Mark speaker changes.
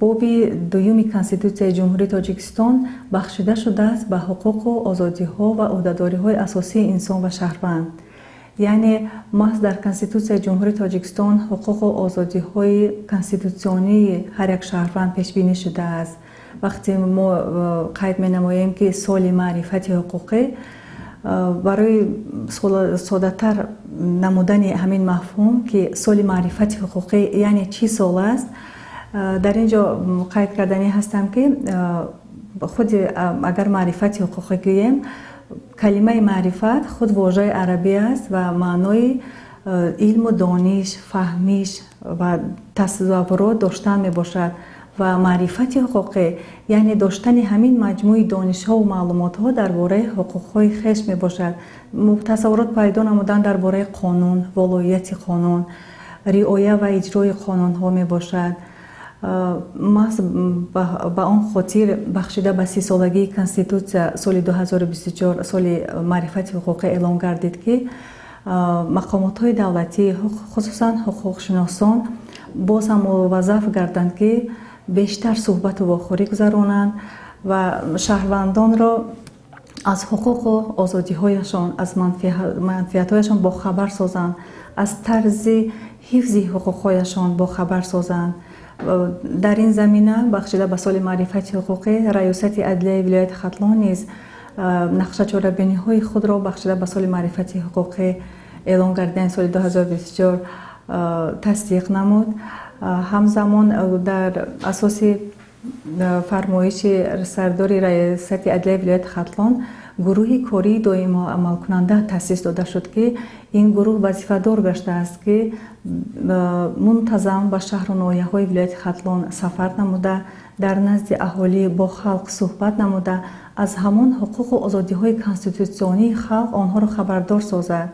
Speaker 1: Боби дуюми Конститутсияи Ҷумҳурии Тоҷикистон бахшида шудааст ба ҳуқуқу озодиҳо ва ӯҳдадориҳои асосии инсон ва шаҳрванд. Яъне маҳз дар Конститутсияи Ҷумҳурии Тоҷикистон ҳуқуқу озодиҳои конститутсионии ҳар як шаҳрванд пешбинӣ шудааст. Вақте мо қайд менамоем, ки соли маърифати ҳуқуқӣ, барои соддатар намудани ҳамин мафҳум, ки соли маърифати ҳуқуқӣ яъне чӣ сол аст, дар ин ҷо қайд карданӣ ҳастам, ки худи агар маърифати ҳуқуқӣ гӯем, калимаи маърифат худ вожаи арабӣ аст ва маънои илму дониш, фаҳмиш ва тасаввурот доштан мебошад. Ва маърифати ҳуқуқӣ яъне доштани ҳамин маҷмӯи донишҳову маълумотҳо дар бораи ҳуқуқҳои хеш мебошад, тасаввурот пайдо намудан дар бораи қонун, волоияти қонун, риоя ва иҷрои қонунҳо мебошад. Маҳз ба он хотир бахшида ба 30-солагии Конститутсия соли 2024 соли маърифати ҳуқуқӣ эълон гардид, ки мақомотҳои давлатӣ, хусусан ҳуқуқшиносон, боз ҳам муваззаф гарданд, ки бештар суҳбату вохӯрӣ гузаронанд ва шаҳрвандонро аз ҳуқуқу озодиҳояшон, аз манфиатҳояшон бохабар созанд, аз тарзи ҳифзи ҳуқуқҳояшон бохабар созанд. Дар ин замина бахшида ба соли маърифати ҳуқуқӣ Раёсати адлияи вилояти Хатлон низ нақша чорабиниҳои худро бахшида ба соли маърифати ҳуқуқӣ эълон гардидани соли 2024 тасдиқ намуд. Ҳамзамон дар асоси фармоиши сардори Раёсати адлияи вилояти Хатлон гурӯҳи кории доимо амалкунанда таъсис дода шуд, ки ин гурӯҳ вазифадор гаштааст, ки мунтазам ба шаҳру ноҳияҳои вилояти Хатлон сафар намуда, дар назди аҳолӣ бо халқ суҳбат намуда, аз ҳамон ҳуқуқу озодиҳои конститутсионии халқ онҳоро хабардор созад.